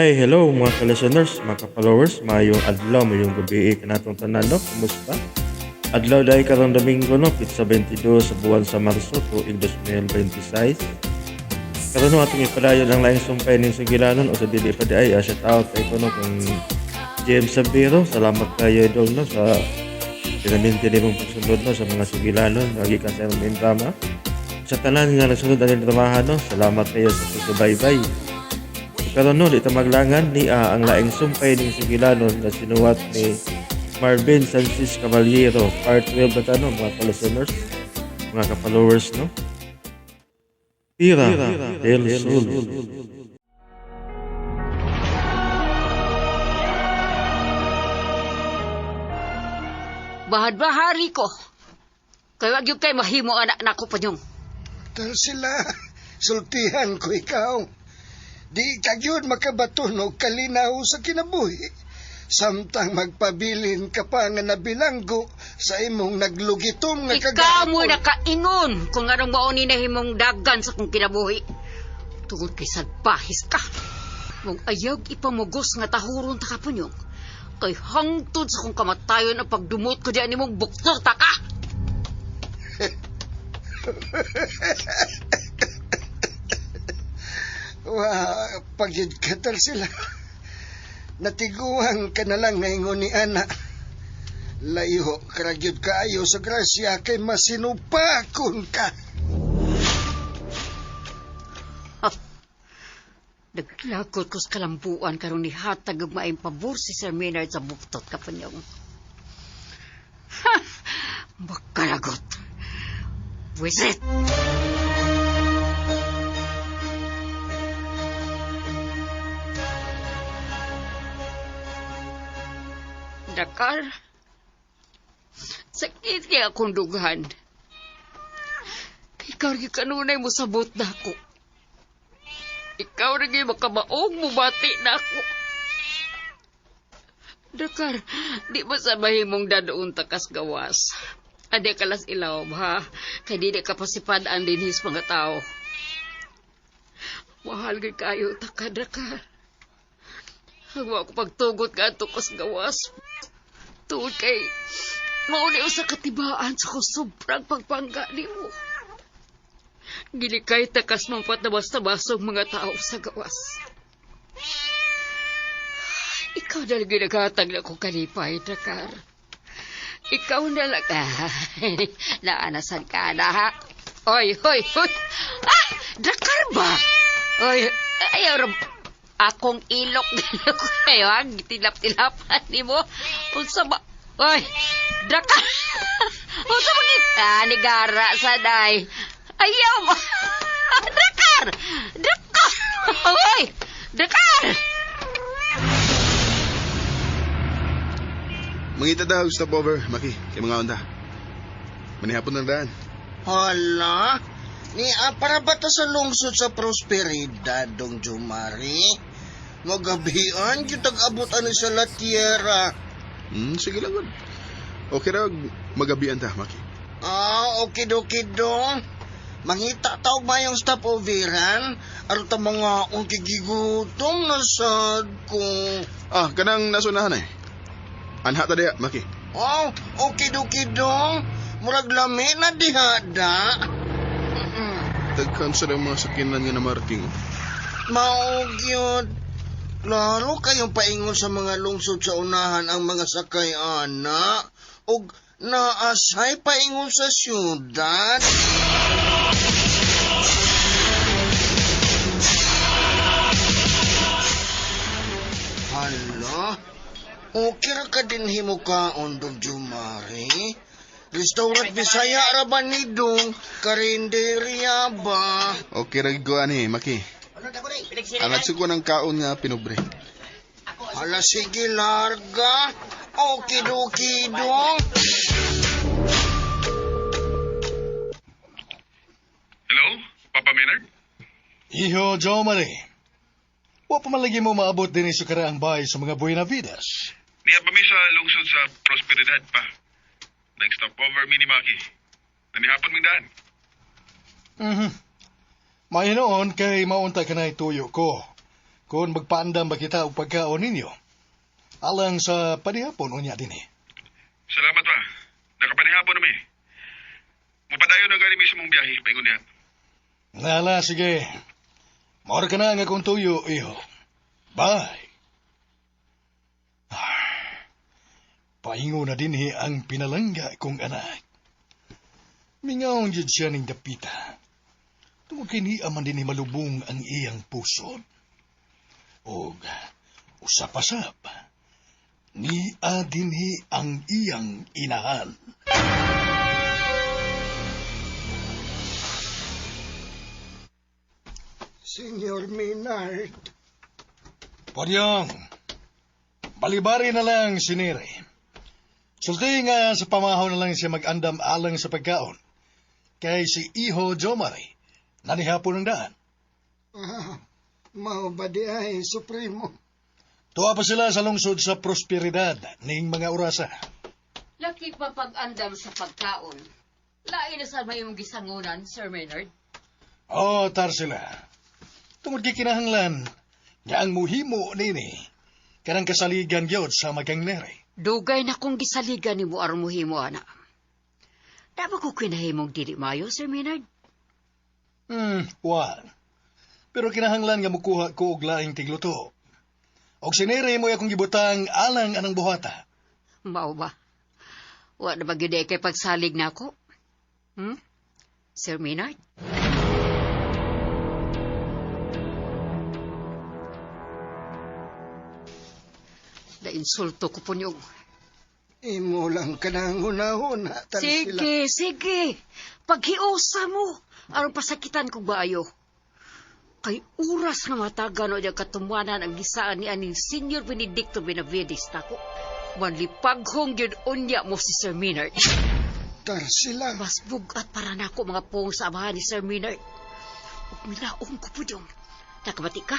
Hi, hello mga ka-listeners, mga ka-followers, maayong adlaw, maayong gabi kanatong tanan, no? Kumusta? Adlaw dahil karong Domingo, no? Pitsa 22 sa buwan sa Marso, tuig 2026. Karon no, atong ipadayon ang laing sumpay ning sugilanon o sa dili pa di ay, shout out kay ko, no, kung James Sabiro, salamat kayo idol, no, sa pinaminti nimong pagsunod, no, sa mga sugilanon, lagi ka sa imong drama. Sa tanan nga nagsunod aning dramahan, no, salamat kayo sa pagsubaybay. Pero no, di ta maglangan ni ang laing sumpay ning sugilanon nga sinuwat ni Marvin Sanchez Caballero, part 12 na tanong mga ka-listeners, mga ka-followers, no? Tira del Sol. Bahad-bahari ko. Kay wag yung kay mahimo anak nako pa niyong. Tal sila, sultihan ko ikaw. Di ka gyud makabaton og kalinaw sa kinabuhi. Samtang magpabilin ka pa nga nabilanggo sa imong naglugitom nga Ikaw mo nakaingon kung anong mao ni nahimong dagan sa kong kinabuhi. Tungod kay salbahis ka. Mong ayaw ipamugos nga tahuron ta ka pa niyong. Kay hangtod sa kong kamatayon ang pagdumot ko diyan nimong buktor ta ka. Wa, pagyud ka tal sila. Natiguang ka na lang ngayon ni Ana. Layo, karagyud kaayo sa grasya kay masinupakon ka. Naglagot ko sa kalambuan karon ni hatag og maayong pabor si Sir Maynard sa buktot ka pa niyong. Ha! Makalagot. Wisit! Dakar. Sakit kaya akong dughan. Ikaw rin kanunay mo sabot na ako. Ikaw rin kayo makamaog mubati na ako. Dakar, di ba sa mahimong dadoon takas gawas? Adi kalas ilaw, ha? Kay di ka pasipadaan din his mga tao. Mahal gid kayo, taka, Dakar. Hagwa ko pagtugot ka ato kas gawas. Tuod kay, mauni sa katibaan sa ko sobrang pagpangga nimo. Gilikay takas mong patabas-tabasog mga tao sa gawas. Ikaw na lang ginaghatag na kong kalipay, Dakar. Ikaw na lang. Naanasan ka na, ha? Oy, hoy, hoy. Ah, Dakar ba? Oy, ayaw, akong ilok kayo, ha? Tilap-tilapan ni mo. Unsa ba? Oy, Dakar. Unsa ba ni? Ah, nigara sa day. Ayaw mo. Dakar! Dakar! Oy, Dakar! Mangita daw, stopover, Maki, kay mga onda. Manihapon ng daan. Hala, ni para ba ta sa lungsod sa Prosperidad, Dong Jumari? Magabian, kitag abot ani sa La Tierra. Sige lang, God. Okay ra, magabian ta, Maki. Ah, okidoki dong. Mangita ta og mayong stopoveran. Aron ta mga ungkigigutom na sad ko. Ah, kanang nasunahan eh. Anha ta diya, Maki. Oh, okidoki dong. Murag lami na diha da. Daghan sa mga sakinan nga na marking. Mao gyud. Klaro kayong paingon sa mga lungsod sa unahan ang mga sakay ana ug naasay paingon sa syudad. Hala, okay ra ka din himo kaon dong Jumari. Restaurant Bisaya ra ba ni dong? Karinderya ba? Okay ra ko ani, Maki. Alat ko ng kaon nga pinubre. Hala, sige, larga. Okidoki dong. Hello, Papa Maynard? Iho, Jomari. Wa pa man lagi mo maabot din sa karaang bahay sa mga Buenavides. Niya pa mi sa lungsod sa Prosperidad pa. Nag-stopover mi ni Maki. Nanihapon ming daan. Mahinoon kay maunta ka na ituyo ko. Kung magpaandam ba kita og pagkaon ninyo, alang sa panihapon unya dinhi. Salamat pa. Nakapanihapon na mi. Mupadayon na gani mi sa mong biyahe. Paingon niya. Nala, sige. Maor ka na nga akong tuyo, iho. Bye. Paingo na dinhi ang pinalangga kong anak. Mingaw jud siya ning dapita. Tungod kay niya man dinhi malubong ang iyang pusod. Og usap-asap, niya dinhi ang iyang inahan. Senyor Maynard. Podyong, balibari na lang si Neri. Sulti nga sa pamahaw na lang siya mag-andam alang sa pagkaon. Kay si Iho Jomari, nanihapon ng daan. Ah, mao ba di ay, Supremo? Tuwa pa sila sa lungsod sa prosperidad ning mga orasa. Laki pa pag-andam sa pagkaon. Lain na sa may imong gisangunan, Sir Maynard. O, Tarsila. Tungod kay kinahanglan, nga ang muhimo nini, kanang kasaligan gyud sa magang Neri. Dugay na kong gisaligan nimo aron mohimo ana. Dapat ko kinahimong dili mayo, Sir Maynard. Wa. Pero kinahanglan nga mukuha ko og laing tigluto. Og si Neri mo akong gibutang alang anang buhata. Mao ba? Wa na ba gyud kay pagsalig nako? Sir Maynard? Da insulto ko po niyo. Imo lang ka nang hunahuna, Tarsila. Sige, sige. Paghiusa mo. Aron pasakitan ko baayo. Kay oras nga matagan o katumuanan ang gisaan ni aning Senior Benedicto Benavides nako. Manlipaghong gyud unya mo si Sir Maynard. Tarsila. Mas bugat para nako mga pong sa amahan ni Sir Maynard. Ug milaom ko po diyong. Nakabati ka?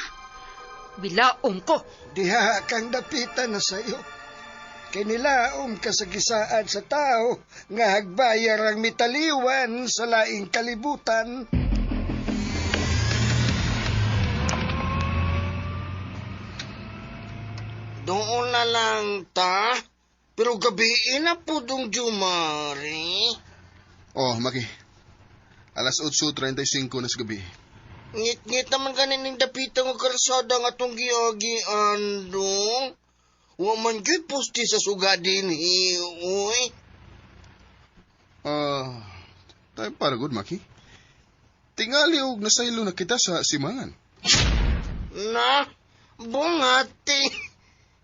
Milaom ko. Diha kang dapitan na sa'yo. Kay nilaom ka sa gisaan sa tao nga hagbayar ang mitaliwan sa laing kalibutan. Doon na lang ta. Pero gabiin na po dong Jumari. Oh, Maki. Alas 8:35 na sa gabi. Ngit-ngit naman ganin ning dapita nga karsada nga atong giagian dong. Wa man gyud poste sa suga dinhi, uy. Tayo para good, Maki. Tingali og nasaylo na kita sa simangan. Na, bungati.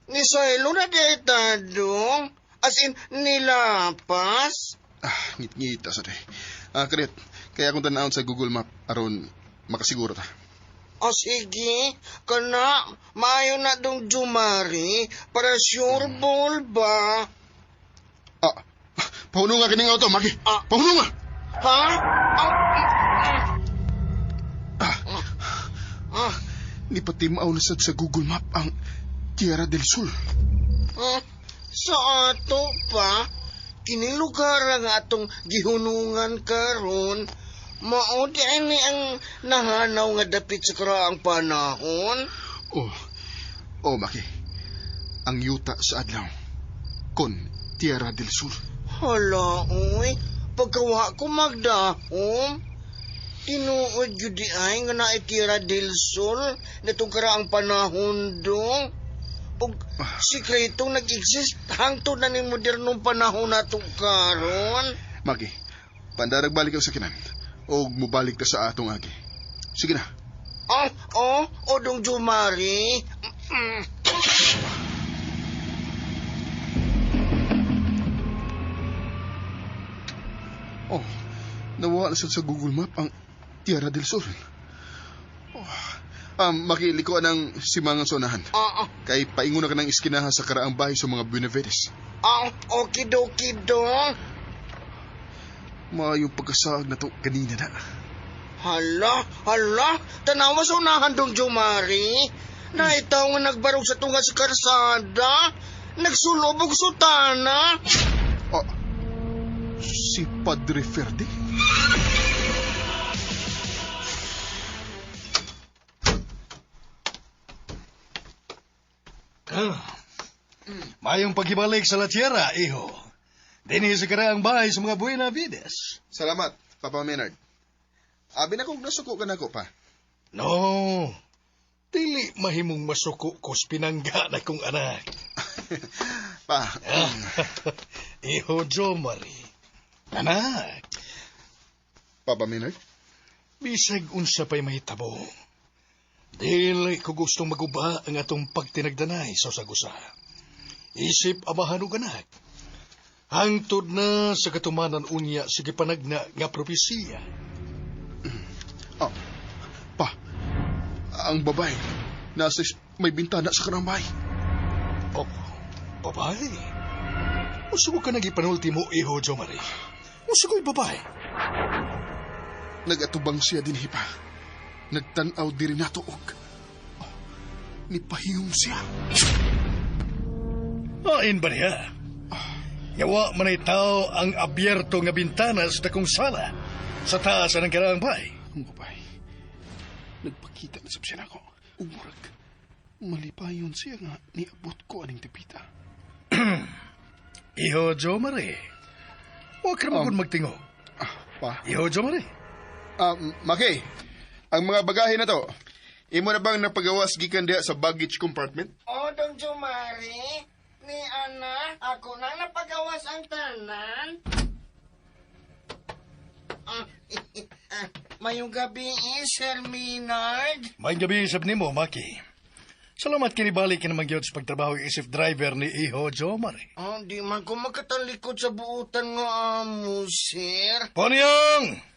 Ni saylo na dita dong. As in, nilapas. Ah, ngit-ngita sa day. Ah, karit, kaya akong tanawon sa Google Map aron makasiguro ta. O sige, kana, maayo na dong Jumari, para sure ball ba? Ah, pahuno nga kining auto, Maki. Ah. Pahuno nga! Ha? Ah, Ah, ni patimaw na sad sa Google Map ang Tierra del Sol. ah, sa ato pa, kining lugar nga atong gihunungan karon, mao di ani ang nahanaw nga dapit sa karaang panahon. Oh, Maki. Ang yuta sa adlaw. Kon Tierra del Sur. Hala, uy, pagkawa ko magdahom. Tinuod gyud di ay nga naay Tierra del Sol natong karaang panahon dong. Ug sikretong nag-exist hangtod na ning modernong panahon nato karon. Maki, pandarag balik ang sakinan. Og mubalik ta sa atong agi. Sige na. Oh, oh, o dong Jumari. Oh, nawala sad sa Google Map ang Tierra del Sol. Oh, makiliko ng simangan sa unahan. Ah, ah, Kay paingon na ka ng iskinaha sa karaang bahay sa mga Benavides. ah, okidoki dong. Maayong pagkasaag na to kanina na. Hala, hala, tanawa sa unahan dong Jumari. Naitaw nga nagbarog sa tunga sa karsada. Nagsulob og sutana. Ah, si Padre Ferdi? Mayong paghibalik sa La Tierra, iho. Dinhi sa karaang bahay sa mga Buena Vides. Salamat, Papa Maynard. Abi na kung nasuko ka na ko pa. No, dili mahimong masuko ko sa pinangga na kong anak. Pa, Iho Jomari. Anak, Papa Maynard? bisag unsa pa'y mahitabo. Dili ko gustong maguba ang atong pagtinagdanay sa usag-usa. Isip amahan og anak. Hangtod na sa katumanan unya sa gipanagna nga propesiya. Oh, pa, ang babae, nasa may bintana sa kanang bahay. Oh, babae. Unsa ko ka nagipanulti mo, iho Jomari? Unsa ko'y babae? Nagatubang siya din hipa. Nagtanaw diri nato og. Oh, nipahiyom siya. Ain ba niya? Yawa manay tao ang abyerto nga bintana sa dakong sala sa taas ng karaang bahay. Ang babae, nagpakita na sab siya nako. Ug murag, malipayon siya nga niabot ko aning dapita. Iho Jomari, huwag ka naman magtingog. Ah, pa. Iho Jomari. Maki, ang mga bagahe na to, imo na bang napagawas gikan diha sa baggage compartment? O, Dong Jumari, ni Ana, ako na napagawas ang tanan. Ah, mayong gabi eh, Sir Maynard. May gabi sab nimo, Maki. Salamat kinibalik ka naman gyud sa pagtrabaho isip driver ni Iho Jomari. Oh, di man ko makatalikod sa buutan nga amo, sir. Ponyong!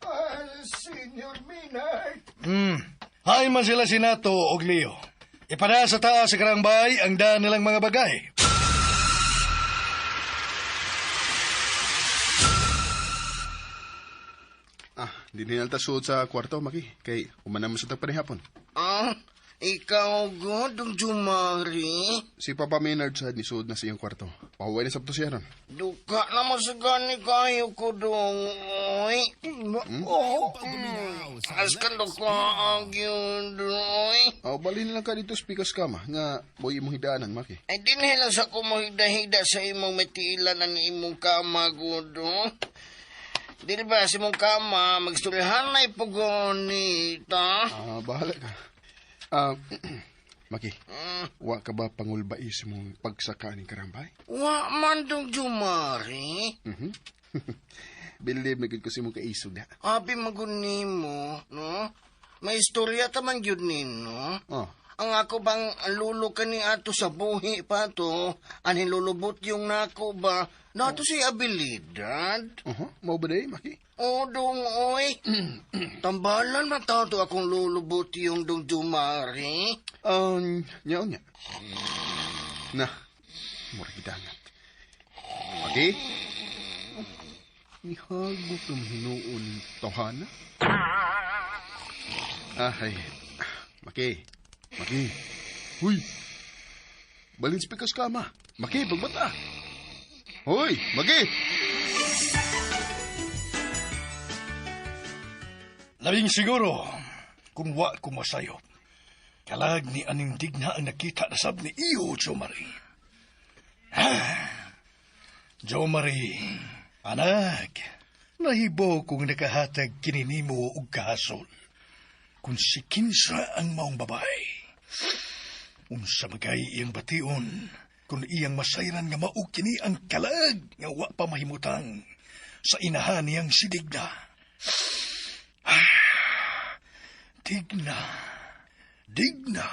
Ah, Senior Maynard. Hain man sila si Nato og Leo. Ipada sa taas sa karang bahay ang daan nilang mga bagay. Ah, di nila suod sa kwarto, Maki. Kay human naman sa tagpanihapon. Ah, ikaw go, Dong Jumari. Si Papa Maynard sa nisuod na sa iyang kwarto. Pahuway na sabto siya ron. Duka na masagani kayo ko dong, oy. Oh, Askan duka ang yun, oy. Oh, balhin lang ka dito sa pikas kama nga boy imong hidaanan, Maki. Ay, dinhi lang sa kumuhigda-higda sa imong matiilan ang imong kama, gudo. Dili ba sa imong kama, magstoryahan pugonita. Ah, bahala ka. Maki, wa ka ba pangulbais sa mong pagsaka ning karambay? Wa man dong Jumari. Believe na gud ko sa imong kaisog na. Abi maguni mo, no? May istorya ta man gyud nino. Oh, Ang ako bang lulo ka ni ato sa buhi pa to, anin lulubot yung nako ba, nato si abilidad. Mao ba day, Maki? O, dong, oy. Tambalan man tao to akong lulubot yung dong Jumari. Nya nya. Na, mura gidangat. Maki? Nihagot ng hinuon tawhana. Ah, ay. Maki. Maki. Huy. Balin sa pikas kama. Maki, pagbata. Hoy, Maki! Labing siguro, kung wa ko masayop, kalag ni aning digna ang nakita na sab ni Iho Jomari. Ha! Jomari, anak, nahibo kung nakahatag kininimo og kahasol. Kung si kinsa ang maong babae, unsa magay iyang bation, kung iyang masayran nga mao kini ang kalag nga wa pa mahimutang sa inahan niyang si Digna. Digna. Digna.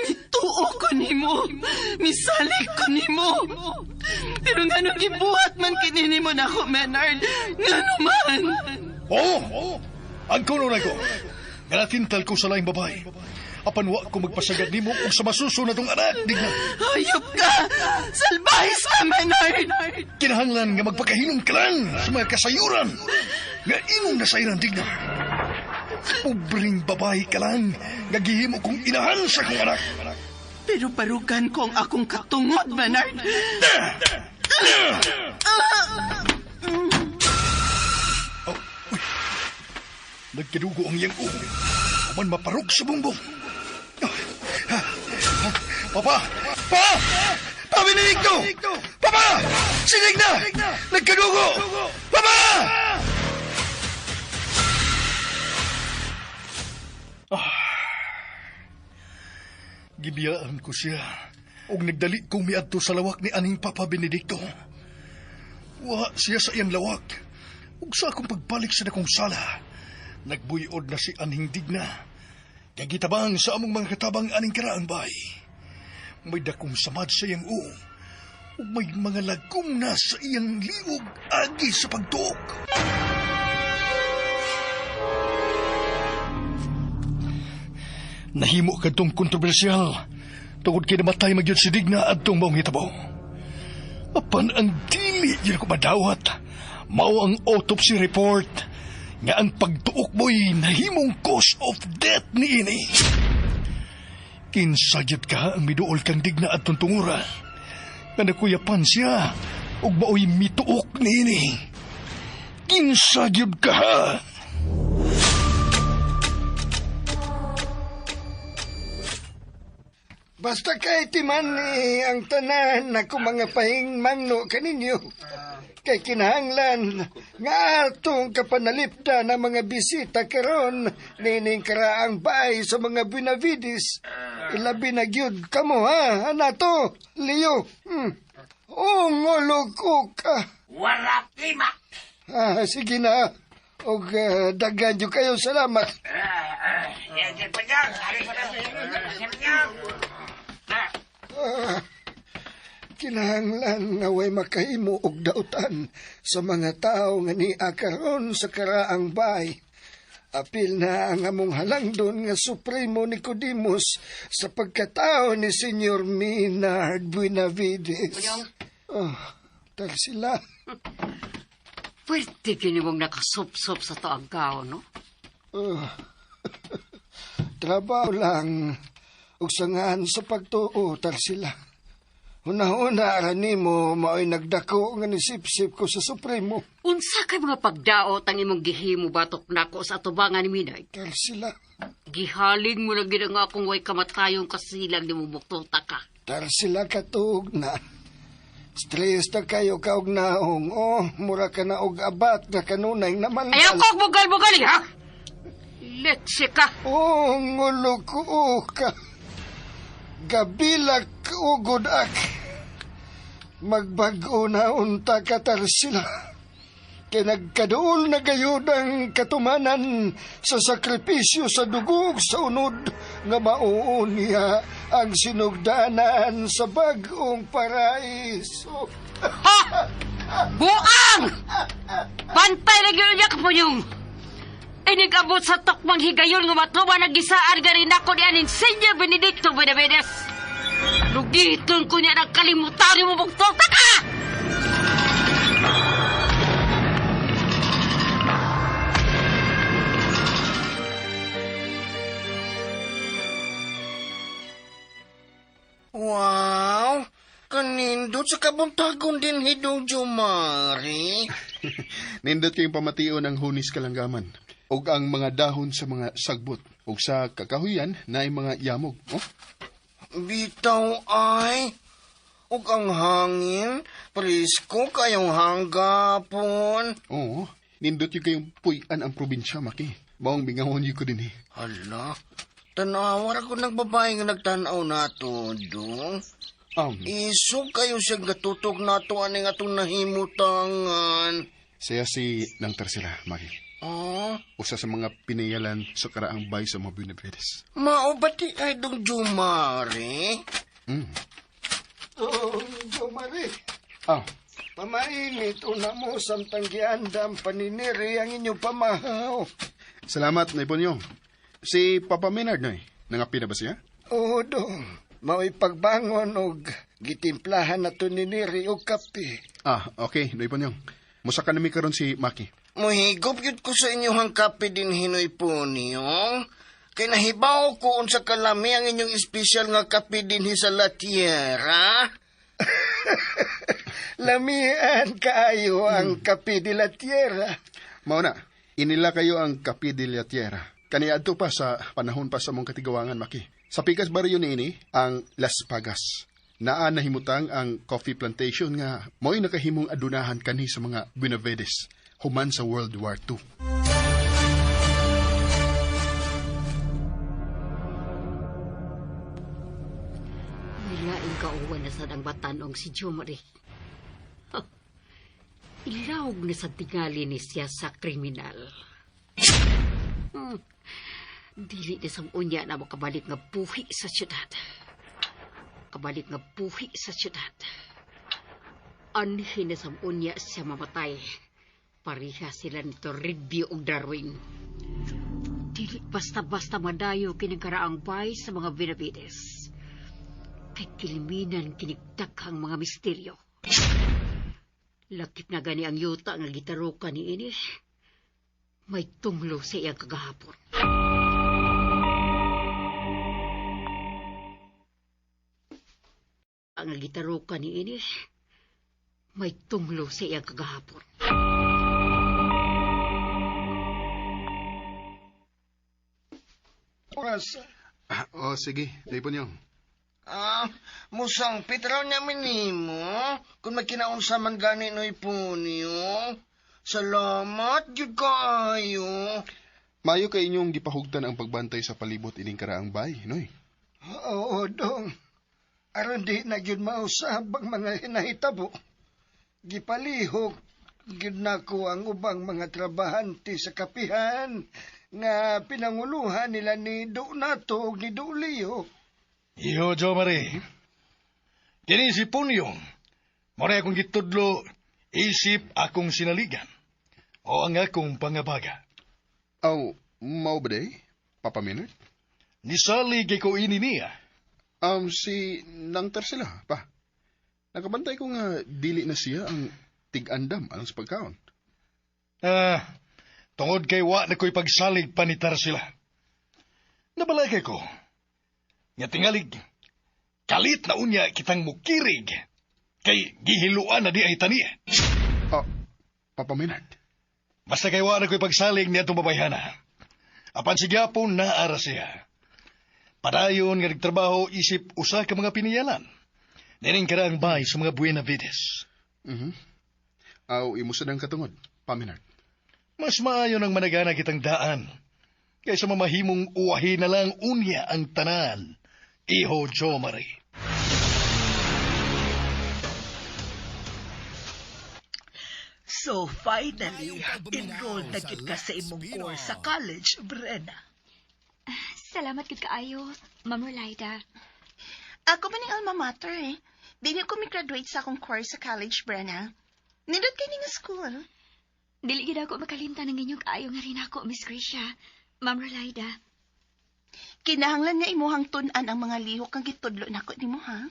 Mituo ko nimo. Misalig ko nimo. Pero ngano gibuhat man kini nimo nako, Menard? Ngano man? Oo! Ang kuno na ko. Nga ko sa laing babae. Apan wa ko magpasagad nimo og sa masusunod tong anak, Digna. Hayop ka! Salbahis ka, Menard! Kinahanglan nga magpakahinom ka lang sa mga kasayuran nga imong nasayran, Digna. Pobreng babae ka lang nga gihimo kong inahan sa kong anak. Pero barugan ko ang akong katungod, Menard. Oh, uy. Nagkadugo ang iyang ulo. Human maparog sa bumbong. Papa! Pa! Pa, Benedicto! Papa! Sinig na! Nagkadugo! Papa! Gibiyaan ko siya. Og nagdali kong miadto sa lawak ni aning Papa Benedicto. Wa siya sa iyang lawak. Ug sa akong pagbalik sa dakong sala, nagbuyod na si aning Digna. Kay gitabang sa among mga katabang aning karaang bay. May dakong samad sa iyang uong, ug may mga lagom na sa iyang liwog agi sa pagtuok. Nahimo kadtong kontrobersyal tungod kay namatay magyud si Digna adtong maong hitabo. Apan ang dili gyud ko madawat mao ang autopsy report nga ang pagtuok mo'y nahimong cause of death niini. Kinsa gyud ka ang miduol kang Digna adtong tungura nga nakuyapan siya ug mao'y mituok niini. Kinsa gyud ka? Basta kay timan ni ang tanan na kung mga pahingmangno kaninyo. Kay kinahanglan nga atong kapanalipda ng mga bisita karon nining karaang baay sa mga Benavides. Ilabi na gyud kamo ha, anato, Leo. Ungolo ko ka. Wala tima. Ah, sige na. Og daghan jud kayo salamat. Kinahanglan nga way makahimo og dautan sa mga tao nga niya karon sa karaang bay. Apil na ang among halangdon nga Supremo Nicodemus sa pagkatao ni Senyor Maynard Buenavides. Oh, tal sila. Pwerte kini mong nakasupsop sa toagaw, no? Oh. Trabaho lang ug sangaan sa pagtuo, tal sila. Una-una, nimo mao'y nagdako nga nisipsip ko sa Supremo. Unsa kay mga pagdaot ang imong gihimo batok nako sa atubangan ni Minay? Tal sila. Gihaling mo lang gid ang akong way kamatayong kasilang ni mo buktuta ka. Tal sila katuog na. Stress na kayo kaog naong. Oh, mura ka na og abat nga kanunay naman. Ayaw ko og bugal-bugal, ha? Let's ka. Oh, ngulo ko ka. Gabilak ugod ak. Magbag-o na unta ka sila. Kay nagkaduol na gayud ang katumanan sa sakripisyo sa dugo ug sa unod nga mauon niya ang sinugdanan sa bag-ong paraiso. Ha! Buang! Bantay na gyud niya kapunyong! Inigabot sa tukmang higayon nga matuman ang gisaan garin ako ni aning Senyor Benedicto Benavides. Lugiton ko niya ng kalimutan mo bugtong ka! Wow! Kanindot sa kabuntagon din hidong Jumari. Nindot kayong pamation ang hunis kalanggaman ug ang mga dahon sa mga sagbot ug sa kakahuyan na ay mga yamog. Oh? Bitaw ay, ug ang hangin, presko kayong hanggapon. Oo, nindot yung kayong puy-an ang probinsya, Maki. Maong bingawon yun ko din eh. Hala, tanawa ra ko ng babae nga nagtanaw nato, dong. Isog kayo siya gatutok nato aning atong nahimutangan. Siya si Nang Tarsila, Maki. Ah? Usa sa mga pinayalan sa karaang bay sa mga Benavides. Mao ba di ay dong Jumari? Oh, Jumari. Ah. Pamainit una mo samtang giandam paniniri ang inyong pamahaw. Salamat, Naiponyong. Si Papa Maynard, Noy, nangapi na ba siya? Oo, dong. Mao'y pagbangon og gitimplahan na to niniri og kape. Ah, okay, Naiponyong. Musa ka nami karon si Maki. Muhigop yun ko sa inyong kape din hinoy po niyong. Kay nahibaw ko unsa kalami ang inyong espesyal nga kape din sa La Tierra. Lamian kaayo ang kape de la Tierra. Mao na, inila kayo ang kape de la Tierra. Kaniadto pa sa panahon pa sa mong katigawangan, Maki. Sa Pikas Barrio niini ang Las Pagas. Naa nahimutang ang coffee plantation nga mo'y nakahimong adunahan kani sa mga Buenavides human sa World War II. May laing kauwan na sad ang batanong si Jomari. Huh. Ilawg na sa tingali ni siya sa kriminal. Dili na sa unya na makabalik nga buhi sa syudad. Kabalik nga buhi sa syudad. Anhin na sa unya siya mamatay. Pareha sila ni Toribio ug Darwin. Dili basta-basta madayo kining karaang bay sa mga Benavides. Kay kiliminan kinigtak ang mga misteryo. Lakip na gani ang yuta nga gitarokan ni ini. May tunglo sa iyang kagahapon. Ang gitarokan ni ini. May tunglo sa iyang kagahapon. Oras. Oh, sige. Daypon yung. Ah, musang pitraw niya minimo. Kung magkinaunsa man gani no'y punyo. Salamat, gyud kaayo. Mayo kay inyong gipahugtan ang pagbantay sa palibot ining karaang bay, noy. Oo, dong. Aron di na gyud mausab ang mga hinahitabo. Gipalihok gyud nako ang ubang mga trabahante sa kapihan nga pinanguluhan nila ni Donato ug ni Dolio. Iho, Jo Marie. Kini si Punyong. Mora akong gitudlo, isip akong sinaligan. O ang akong pangabaga. Aw, mao ba day? Papa Minert? Nisalig kay ko ini niya. Si Nang Tarsila, pa. Nakabantay ko nga dili na siya ang tig-andam alang sa pagkaon. Ah, tungod kay wa na ko'y pagsalig pa ni Tarsila. Nabalakay ko. Nga tingalig, kalit na unya kitang mukirig. Kay gihiluan na di ay taniya. Oh, Papa Minert. Basta kay wa na ko'y pagsalig niya itong babayhana. Apan sigyapon naara siya. Padayon nga nagtrabaho isip usa ka mga piniyalan. Nining karaang bay sa mga Buenavides. Mhm. Aw, imo sa nang katungod, Pa Minert. Mas maayo nang managana kitang daan kaysa mamahimong uwahi na lang unya ang tanan. Iho Jo Marie. So finally, enrolled na gyud ka sa imong course sa college, Brenna. Salamat gud kaayo, Ma'am Rolida. Ako man ning alma mater eh. Dili ko mi-graduate sa akong course sa college, Brenna. Nindot kay nga school. Dili gid ako makalimtan ng inyong kaayo nga rin ako, Miss Gracia. Ma'am Rolida. Kinahanglan nga imuhang tun-an ang mga lihok ang gitudlo nako nimo ha.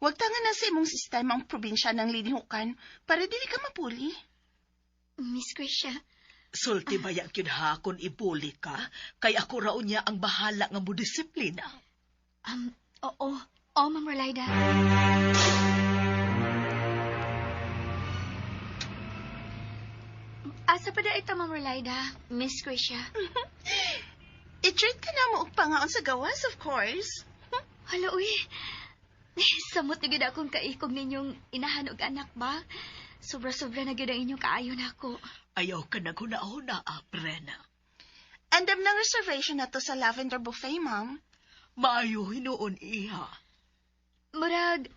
Huwag tanga na sa imong sistema ang probinsya ng lilihukan para dili ka mapuli. Miss Gracia, Sulti baya gyud ha kung ibuli ka, kay ako raw niya ang bahala nga mo disiplina. Oo. Oo, Ma'am Rolida. Asa pa da ito, Ma'am Rolida? Miss Gracia. I-treat ka na mo og pangaon sa gawas, of course. Hala, uy. Samot na gyud akong kaikog ninyong inahan og anak ba? Sobra-sobra na gyud ang inyong kaayo nako. Ayaw ka naghuna-huna, ah, Brenna. Andam ng reservation na to sa Lavender Buffet, ma'am. Maayo hinuon iha. Murag,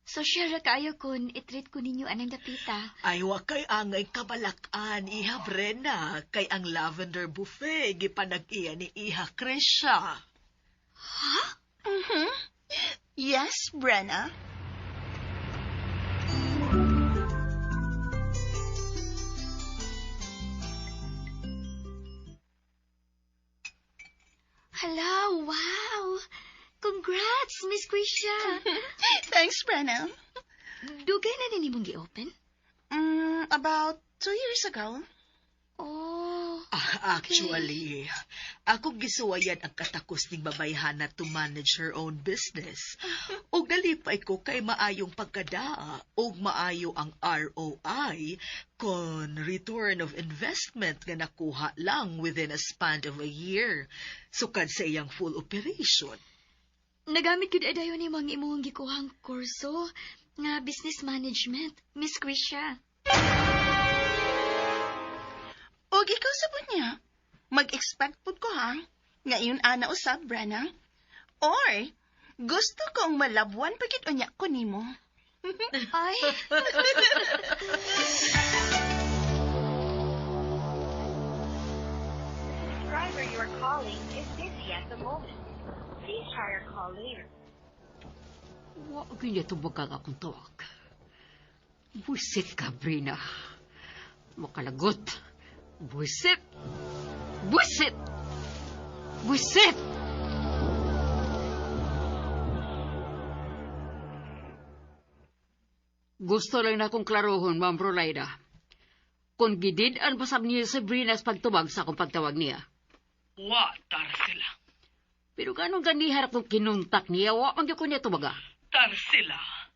social ra kaayo kun i-treat ko ninyo anang dapita. Ay, wa kay angay kabalakan, iha Brenna, kay ang Lavender Buffet gipanag-iya ni iha Krisha. Mhm. Yes, Brenna. Hala, wow! Congrats, Miss Gracia! Thanks, Brenna. Dugay na din imong gi-open? About 2 years ago. Oh, Ah, Actually, ako gisuwayan ang katakos ning babayhana to manage her own business. Og nalipay ko kay maayong pagkadaa og maayo ang ROI kon return of investment nga nakuha lang within a span of a year. Sukad sa iyang full operation. Nagamit gyud dayon nimo ang imong gikuhang kurso nga business management, Miss Krisha. Og ikaw sabon niya. Mag-expect pud ko ha. Ngayon ana usab, Brenna. Or, gusto kong malabwan pagit unya ko nimo. Ay. Subscriber you are calling is busy at the moment. Please try your call later. Wa gyud tubag ang akong tawag. Buisit ka, Brina. Makalagot. Buisit! Buisit! Buisit! Gusto lang na akong klarohon, Ma'am Rolaida. Kung gidid-an pa sab niyo si Brina sa pagtubag sa akong pagtawag niya. Wa, Tarsila. Pero ganong ganihar kung kinuntak niya, wa man gyud ko niya tubaga. Tarsila.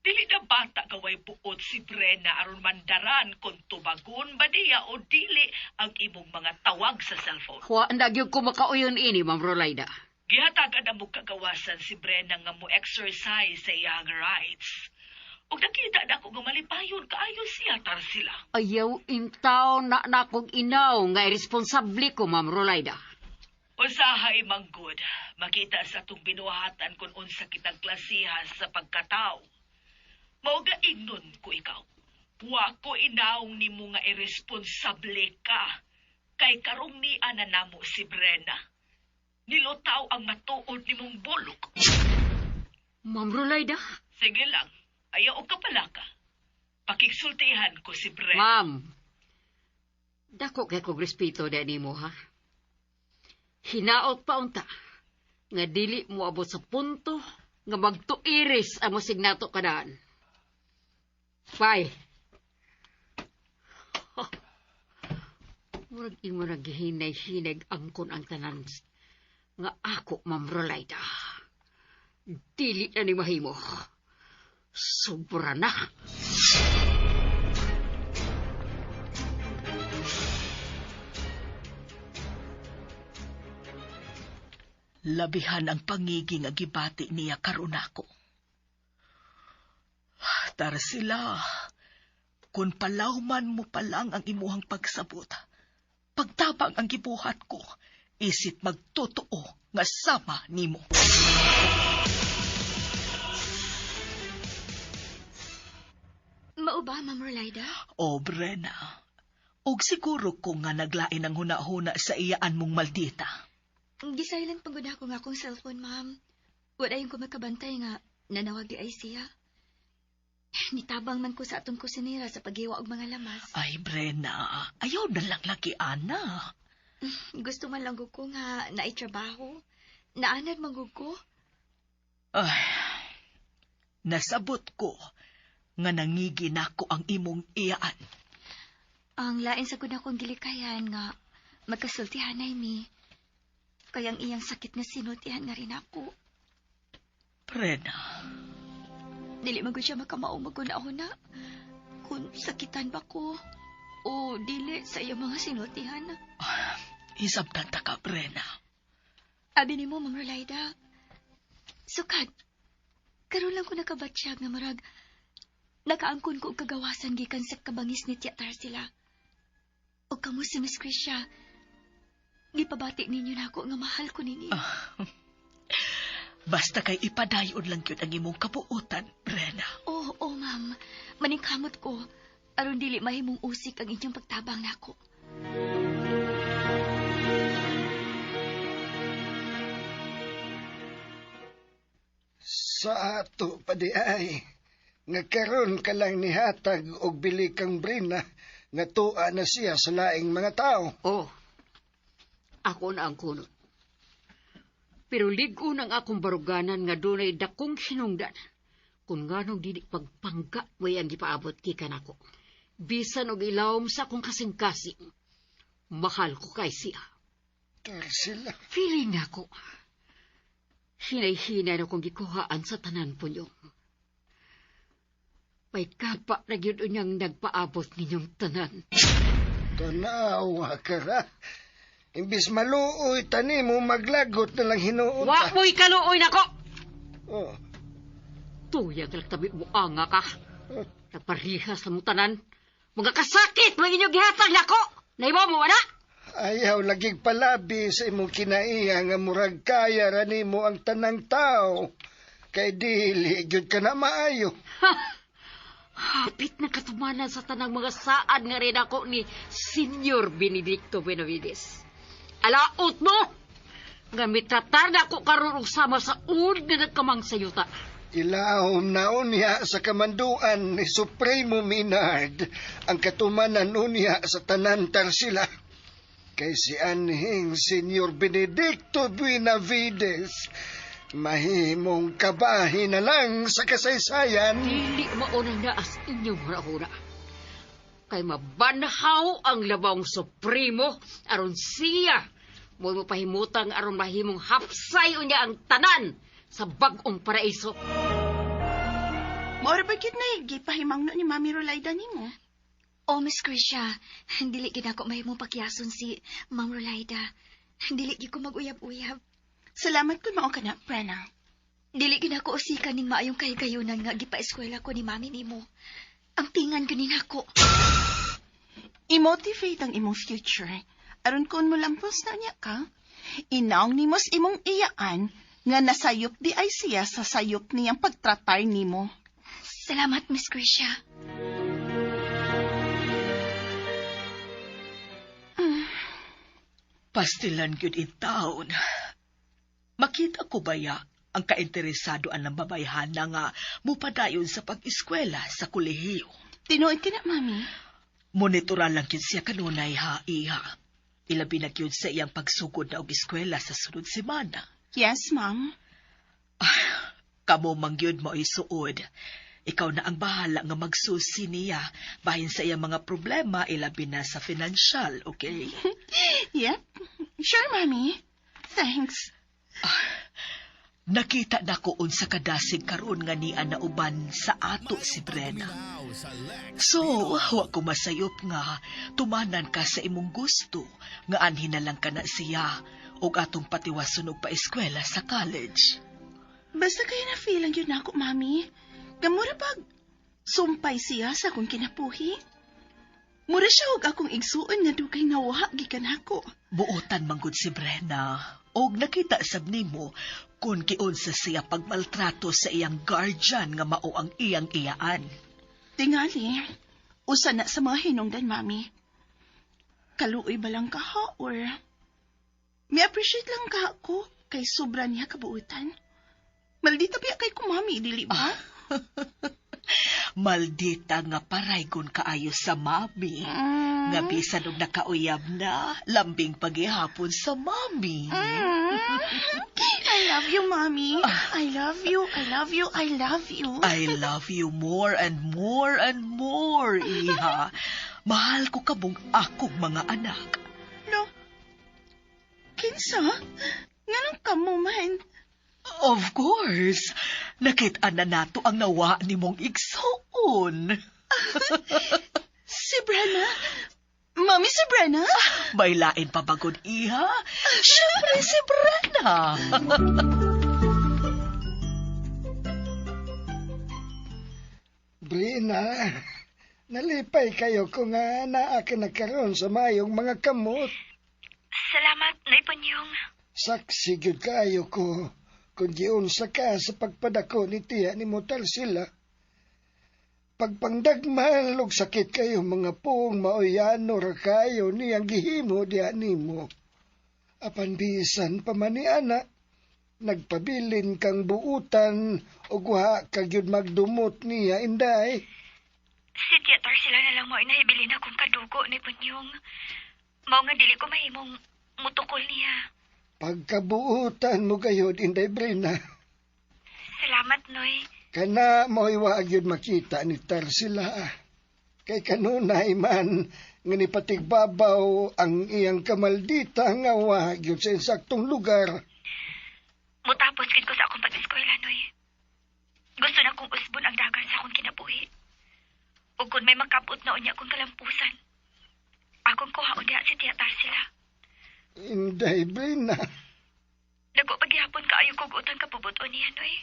Dili na bata gaway buot si Brenna aron mandaran kung tubagon ba niya o dili ang imong mga tawag sa cellphone. Wa na gyud ko makauyon ini, Ma'am Rolaida. Gihatagan na mo kagawasan si Brenna nga mo exercise sa iyang rights. Ug nakita na ko nga malipayon kaayo siya, Tarsila. Ayaw intaw na nakong inaw nga iresponsable ko, Ma'am Rolaida. Usahay manggod, makita sa atong binuhatan kung unsa kitang klasiha sa pagkatao. Mao ga ingnon ko ikaw. Wa ko inaong nimo nga iresponsable ka. Kay karong niya na namo si Brenna. Nilutaw ang matuod nimong bulok. Ma'am Rolaida? Sige lang, ayaw og kapalaka. Pakigsultihan ko si Brenna. Ma'am, dako kay kog respeto na nimo, ha? Hinaot pa unta nga dili mo abot sa punto nga magtuiris ang mosignato kadaan. Bye. Murag imo naghinay-hinay angkon ang tanan nga ako, Ma'am Rolaida. Dili na ni mahimo. Sobra na. Labihan ang pangigi nga gibati niya karon ako. Tarsila, kung palawman mo pa lang ang imuhang pagsabot, pagtabang ang gibuhat ko, isit magtotoo nga sama nimo. Mao ba, Ma'am Rolaida? O, Brenna, og siguro ko nga naglain ang huna-huna sa iyaan mong maldita. Gisilent pagod ako nga akong cellphone, ma'am. Wala yung ko makabantay nga nanawag di ay siya. Nitabang man ko sa atong kusinera sa paghiwa og mga lamas. Ay, Brenna, ayaw na lang lagi, ana. Gusto man lang ko nga naitrabaho. Naanad man ko. Ay, nasabot ko nga nangigi nako ang imong iyaan. Ang lain sa gud akong gilikayan nga magkasultihanay mi. Kayang iyang sakit nga sinultihan nga rin ako. Brenna. Dili man gud siya makamao maguna-una. Kung sakitan ba ko o dili sa iyang mga sinultihan. Isabtan ta ka, Brenna. Abi nimo, Ma'am Rolaida. Sukad, karon lang ko nakabatsyag nga marag nakaangkon ko og kagawasan gikan sa kabangis ni Tia Tarsila. O kamo si Miss Krisha, gipabati ninyo na ako nga mahal ko ninyo. Basta kay ipadayon lang yun ang imong kabuutan, Brenna. Oo, oh, oh, ma'am. Maningkamot ko. Aron dili mahimong usik ang inyong pagtabang nako. Sa ato pa di ay, nga karon ka lang nihatag og bili kang Brina, nga tuwa na siya sa laing mga tao. Oh, ako na ang kunot. Pero lig-on ang akong baruganan nga dunay dakong hinungdan. Kung nganong dili pagpangga way ang gipaabot gikan ako. Bisan og ilawom sa akong kasing-kasing. Mahal ko kay siya. Tarsila. Feeling na ko. Hinay-hinay na kong gikuhaan sa tanan po niyo. May kapa na gyud unyang nagpaabot ninyong tanan. Tanawa ka ra. Imbis maluoy tani mo maglagot na lang hinuon Wa mo'y kaluoy nako! Oh. Tuyang tabi mo anga ka. Nagparihas sa mong tanan. Mga kasakit, mga inyong gihatag nako! Naiba mo, wala? Ayaw lagig palabi sa imong kinaiya nga murag kaya ra nimo ang tanang tao. Kay dili gyud ka na maayo. Ha! Hapit na katumanan sa tanang mga saad nga rin ako ni Senyor Benedicto Benavides. Alaot mo! Nga mitratar na ako karon og sama sa ud nga nagkamang sa yuta. Ilahom na unya sa kamanduan ni Supremo Minard ang katumanan unya sa tanan Tarsila. Kay si anhing Senyor Benedicto Benavides, mahimong kabahi na lang sa kasaysayan. Dili maunang naas inyong huna-huna. Kay mabanhaw ang labawng Supremo aron siya mo pahimutang aron mahimong hapsay unya ang tanan sa bag-ong paraiso. Mora ba gyud na gipahimangno ni Mami Rolaida nimo? Oh, Miss Krisha, dili gid ako mahimong pakiyason si Ma'am Rolaida. Dili gid ko mag-uyab-uyab. Salamat kun mao ka na, Prena. Dili gid ako usikan ning maayong kahigayunan nga gipa-eskwela ko ni Mami nimo. Ang pingan gyud nako. I-motivate ang imong future. Aron kun mo lampos na niya ka, inaong nimo sa imong iyaan nga nasayop di ay siya sa sayop niyang pagtratar nimo. Salamat, Miss Krisha. Pastilan gyud in town. Makita ko baya ang kainteresado ang babayhana nga mupadayon sa pag-eskwela sa kolehiyo. Tinuod ka na, Mami. Monitoran lang gyud siya kanunay ha, iha. Ilabi na gyud sa iyang pagsugod na og eskwela sa sunod semana. Yes, ma'am. Ah, kamo man gyud mao'y suod. Ikaw na ang bahala nga magsusi niya bahin sa iyang mga problema ilabi na sa financial, okay? Yep. Sure, Mami. Thanks. Ah, nakita na ko unsa kadasig karon nga niya nauban sa ato si Brenna. So, wa ko masayop nga tumanan ka sa imong gusto nga anhin na lang ka na siya og atong patiwason og paeskwela sa college. Basta kayo na feeling yun ako, Mami. Gamura pag sumpay siya sa akong kinapuhi. Mura siya og akong igsuon nga dugay nga wa gikan ako. Buotan manggod si Brenna. Og nakita sab nimo kung giunsa siya pagmaltrato sa iyang guardian nga mao ang iyang iyaan. Tingali, usa na sa mga hinungdan, Mami. Kaluoy ba lang ka ha, or may appreciate lang ka ako kay sobra niya kabuutan. Maldita biya kay ko, Mami, dili ba? Maldita nga paraygon kaayo sa mami. Nga bisan og nakauyab na, lambing pagihapon sa mami. I love you, Mommy. I love you, I love you, I love you. I love you more and more and more, iha. Mahal ko kabong akong mga anak. No. Kinsa? Nganong kamo man? Of course. Nakita na nato ang nawa ni mong igsoon. Si Brenna? Mami, si Brenna? May lain pa bagod, iha? Siyempre si Brenna. Brina, nalipay kayo kung nga naa ka na karon sa mayong mga kamot. Salamat, Nay Panyong. Saksi gyud kaayo ko kung giunsa ka sa pagpadako ni tiya ni mo Tarsila. Pagpangdagmal og sakit kayo mga puong maoyano ra kayo niyang gihimo diha nimo. Apan bisan pa man ni ana, nagpabilin kang buutan ug wa ka gyud magdumot niya inday. Si Tia Tarsila na lang mo inahibilin akong kadugo, Nay Punyong. Mao nga dili ko mahimong mutukol niya. Pagkabuutan mo gayod inday Brina. Salamat, Noy. Kana mo'y wa gyud makita ni Tarsila. Kay kanunay man Nga nipatigbabaw ang iyang kamaldita nga wa gyud sa insaktong lugar. Mutapos gid ko sa akong pag-eskwela, Noy. Gusto na kong usbon ang dagan sa akong kinabuhi. Ug kung may makabot na unya akong kalampusan, akong kuhaon diha si Tia Tarsila. Inday, Brina. Dako paghihapon kaayo kog utang kapubuton niya, Noy.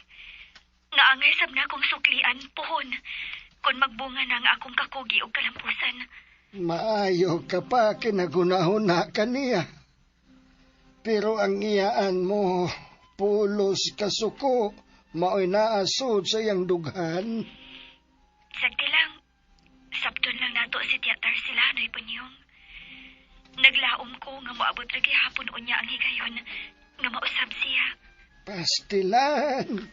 Naangay sab na akong suklian, puhon, kung magbunga na ang akong kakugi og kalampusan. Maayo ka pa kinagunahon na kaniya. Pero ang iyaan mo, pulos kasuko, mao'y naasod sa iyang dughan. Sagdi lang, sabton lang nato si Tia Tarsila, Noy Punyong. Naglaom ko nga moabot ra gihapon unya ang higayon nga mausab siya. Pastilan!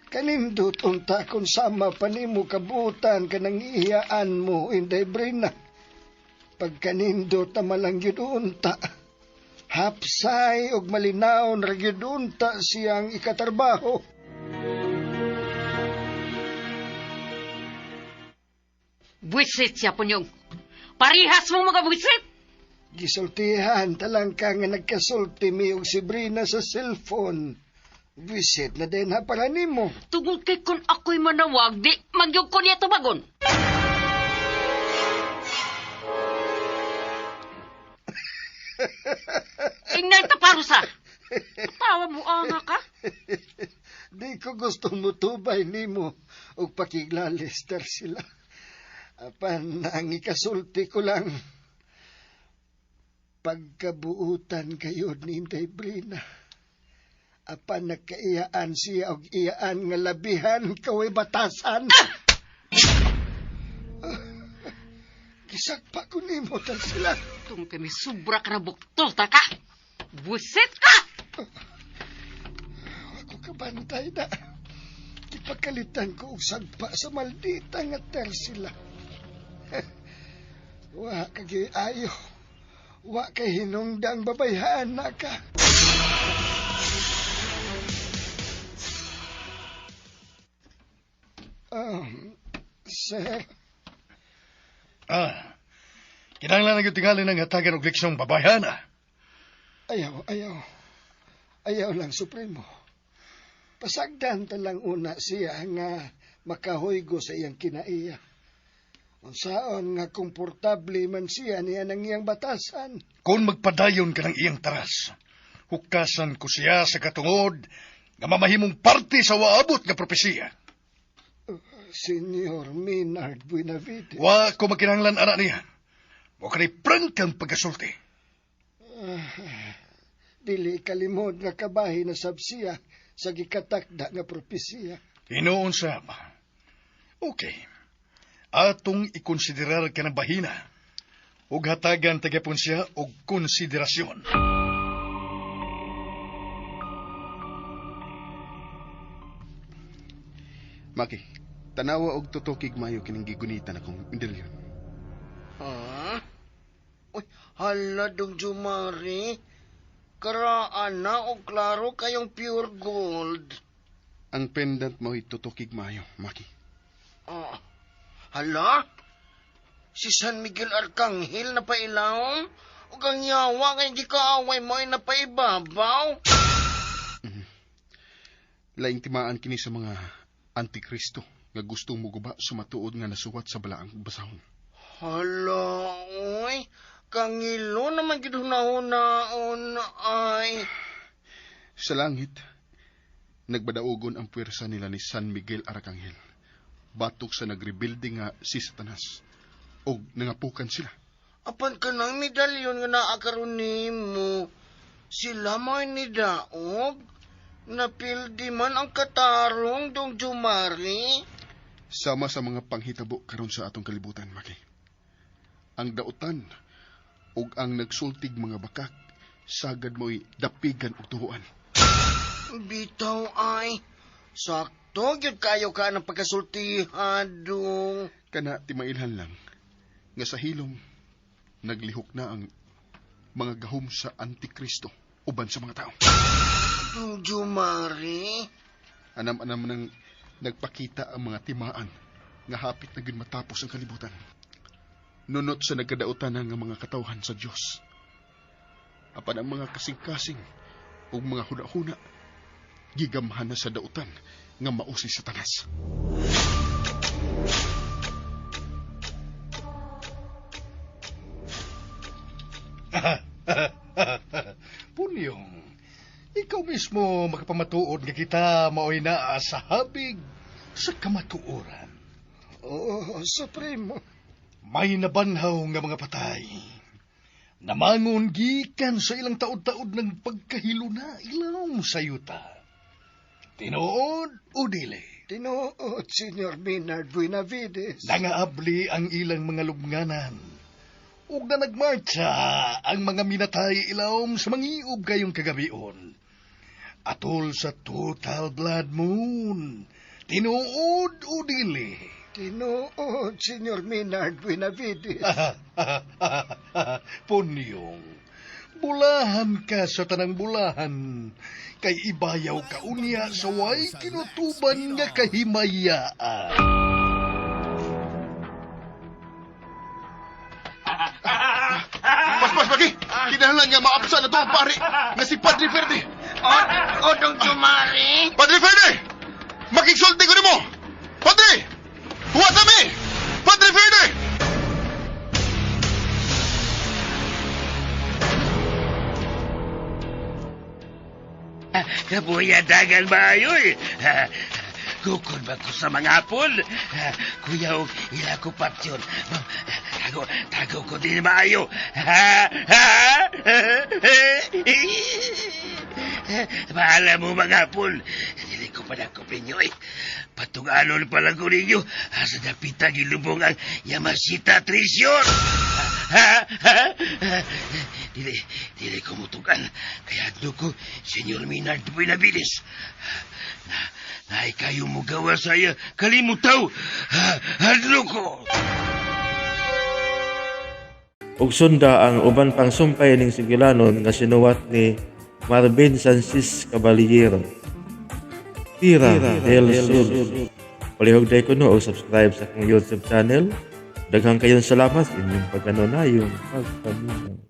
Kanindot unta kung sama pa nimo kabutan kanang iyaan mo, Inday Brina. Pagkanindot na malang yun unta, hapsay og malinawon ra gyud unta siyang ikatarbaho. Buwisit siya, Punyong. Parihas mo mga buwisit! Gisultihan talang ka nga nagkasulti mi og si Brina sa cellphone. Visit na din ha para nimo. Tungod kay kung ako'y manawag, di magyug ko niya tubagon. Ingnan ta parusa. Tawa mo anga ka. Di ko gusto mutubay nimo og pakiglalis sila. Apan ang ikasulti ko lang, pagkabuutan kayo ni Inday Brina. Apan nagkaiyaan siya og iyaan nga labihan kaway batasan. Gisagpa ko nimo sila. Tungod kami sobra ka na buktol ta ka. Busit ka! Ako kabantay na. Ipakalitan ko og sagpa sa maldita nga Tersila. Wa kagyoy ayo. Wa kay hinungdang babayhan na ka. Sir. Ah, kinahanglan na gyud tingali ng hatagan og leksyong babayhana. Ayaw, ayaw. Ayaw lang, Supremo. Pasagdan talang una siya nga makahuygo sa iyang kinaiya. Unsaon nga komportable man siya niya ng iyang batasan. Kung magpadayon ka ng iyang taras, hukasan ko siya sa katungod nga mamahimong parte sa waabot nga propesiya. Senyor Maynard Buenavides. Wa ko makinahanglan ana niya. Wa ka ni prangkang pagkasulti. Dili kalimod nga kabahin na sab siya sa gikatakda nga propesiya. Hinuon sab. Okay. Atong ikonsiderar ka ng bahina ug hatagan tagyapon siya og konsiderasyon. Maki, tanawa og tutokig mayo kining gigunitan akong medalyon. Ha? Uy, hala dong Jumari. Karaan na o klaro kayong pure gold. Ang pendant mo'y tutokig mayo, Maki. Ah, hala? Si San Miguel Arcangel na pailawom? O kang yawa kay gikaaway mo ay napaibabaw? Laing timaan kini sa mga antikristo nga gustong muguba sa matuod nga nasuwat sa balaang basahon. Hala, oy. Kangilo naman gid hunahon ay. Sa langit, nagbadaugon ang puwersa nila ni San Miguel Arcangel. Batok sa nagrebuilding nga si Satanas. Og nangapukan sila. Apan ka ng medalyon nga naa karon nimo. Sila may nidaog. Napildi man ang katarong dong Jumari. Sama sa mga panghitabo karon sa atong kalibutan, Maki. Ang dautan ug ang nagsultig mga bakak sagad mo'y dapigan og tuhuan. Bitaw ay, sakto gyud kayo ka ng pagkasultihan dong. Kana timailhan lang nga sa hilom naglihok na ang mga gahom sa Antikristo uban sa mga tao. Dong Jumari. Anam-anam nang nagpakita ang mga timaan nga hapit na gyud matapos ang kalibutan. Nunot sa nagkadautan nga mga katawhan sa Dios. Apan ang mga kasing-kasing ug mga huna-huna gigamhan na sa dautan nga mao si Satanas. Punyong, ikaw mismo makapamatuod nga kita maoy naa sa habig sa kamatuoran. Oo, Supremo. May nabanhaw nga mga patay. Namangon gikan sa ilang taod-taod ng pagkahiluna ilawom sa yuta. Tinuod o dili? Tinuod, Senyor Maynard Buenavides. Nangaabli ang ilang mga lubnganan. Ug na nagmarcha ang mga minatay ilawom sa mangiob kayong kagabion. Atol sa total blood moon. Tinuod o dili? Tinuod, Senyor Maynard Buenavides. Punyong, bulahan ka sa tanang bulahan, kay ibayaw ka unya sa way kinutuban nga kahimayaan. Paspas, Maki! Kinahanglan nga maapsa na to ang pari nga si Padre Ferde! O, Dong Jumari? Padre Ferde! Makigsulti ko nimo! Padre! Huwat mi! Padre Ferde! Kabuya dagan maayoy. Gukod ba ko sa mga apol? Kuya, og ila ko patyon. Tago, tago ko din maayo. Bahala mo mga apol. Dili ko pa nakop ninyo eh. Patungalon pa lang ko ninyo. Sa dapita gilubong ang Yamashita Treasure. Dili, dili ko mutugan. Kaya adto ko, Senyor Minard Buenabilis. Na, naay kayo mo gawa sa iya. Kalimutaw. Hadlo ko. Ug sunda ang uban pang sumpay ning sugilanon nga sinuwat ni Marvin Sanchez Caballero. Tira del Sur. Palihog day kuno og subscribe sa akong YouTube channel. Daghang kayong salamat sa inyong pagkanunayong pagpaminaw.